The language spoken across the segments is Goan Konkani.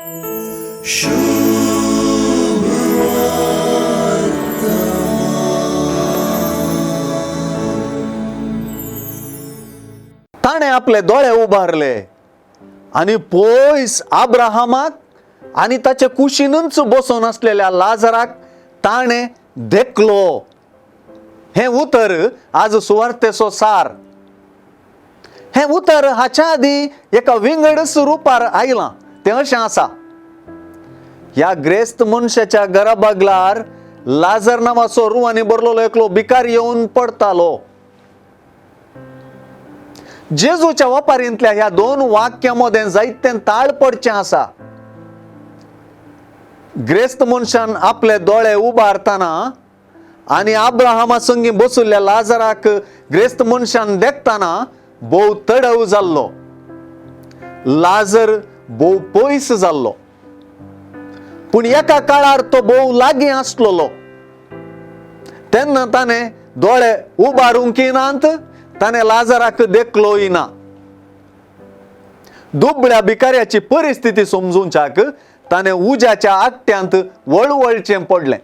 ताणें आपले दोळे उबारले आनी पयस आब्राहामाक आनी ताचे कुशीनूच बसून आसलेल्या लाजराक ताणें देखलो. हें उतर आज सुवार्तेचो सार. हें उतर हाच्या आदीं एका विंगड स्वरुपार आयलां, तें अशें आसा. ह्या ग्रेस्त मनशाच्या घरा बगलार लाजर नांवाचो रुवांनी भरलेलो एकलो भिकारी येवन पडटालो. जेजूच्या वपारींतल्या ह्या दोन वाक्यां मदें जायतें ताळ पडचें आसा. ग्रेस्त मनशान आपले दोळे उबारतना आनी आब्राहामा संगी बशिल्ल्या लाजराक ग्रेस्त मनशान देखतना भोव तडव जाल्लो. लाजर भोव पयस जाल्लो, पूण एका काळार तो भोव लागीं आसलेलो. तेन्ना ताणें दोळे उबारूंक नात, ताणें लाजराक देखलोय ना. दुबळ्या भिकाऱ्याची परिस्थिती समजूच्याक ताणें उज्याच्या आगट्यांत वळवळचें पडलें.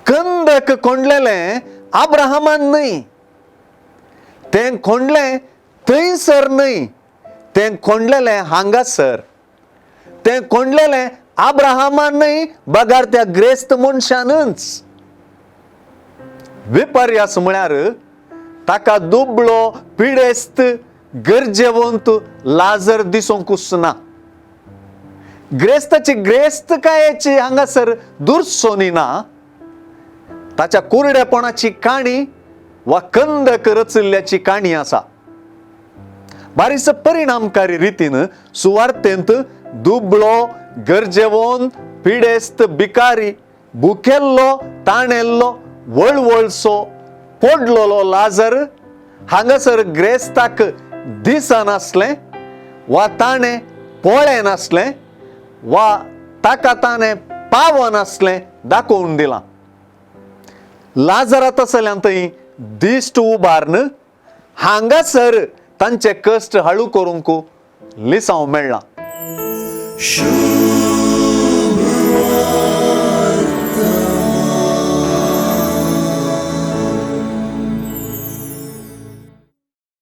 कंदक कोंडलेलें आब्राहामान न्हय, तें कोंडलें थंयसर न्हय, तें कोंडलेलें हांगासर. तें कोंडलेलें आब्राहामान न्हय, बगार त्या ग्रेस्त मनशानच. विपर्यास म्हळ्यार ताका दुबळो, पिडेस्त, गरजेवंत लाजर दिसूंकूच ना. ग्रेस्ताची ग्रेस्तकायेची हांगासर दुरसोनी ना. ताच्या कुरडेपणाची काणी वा कंदक रचिल्ल्याची काणी आसा. बारीस परिणामकारी रितीन सुवार्तेंत दुबळो, गरजेवन, पिडेस्त भिकारी, भुकेल्लो, ताणेल्लो, वळवळसो पडलेलो लाजर हांगासर ग्रेस्ताक दिसनासलें वा ताणें पळयनासलें वा ताका ताणें पावनासलें दाखोवन दिलां. लाजरा तसल्यान थंय दिश्ट उबारन हांगासर तांचे कश्ट हळू करूंक लिसांव मेळ्ळां.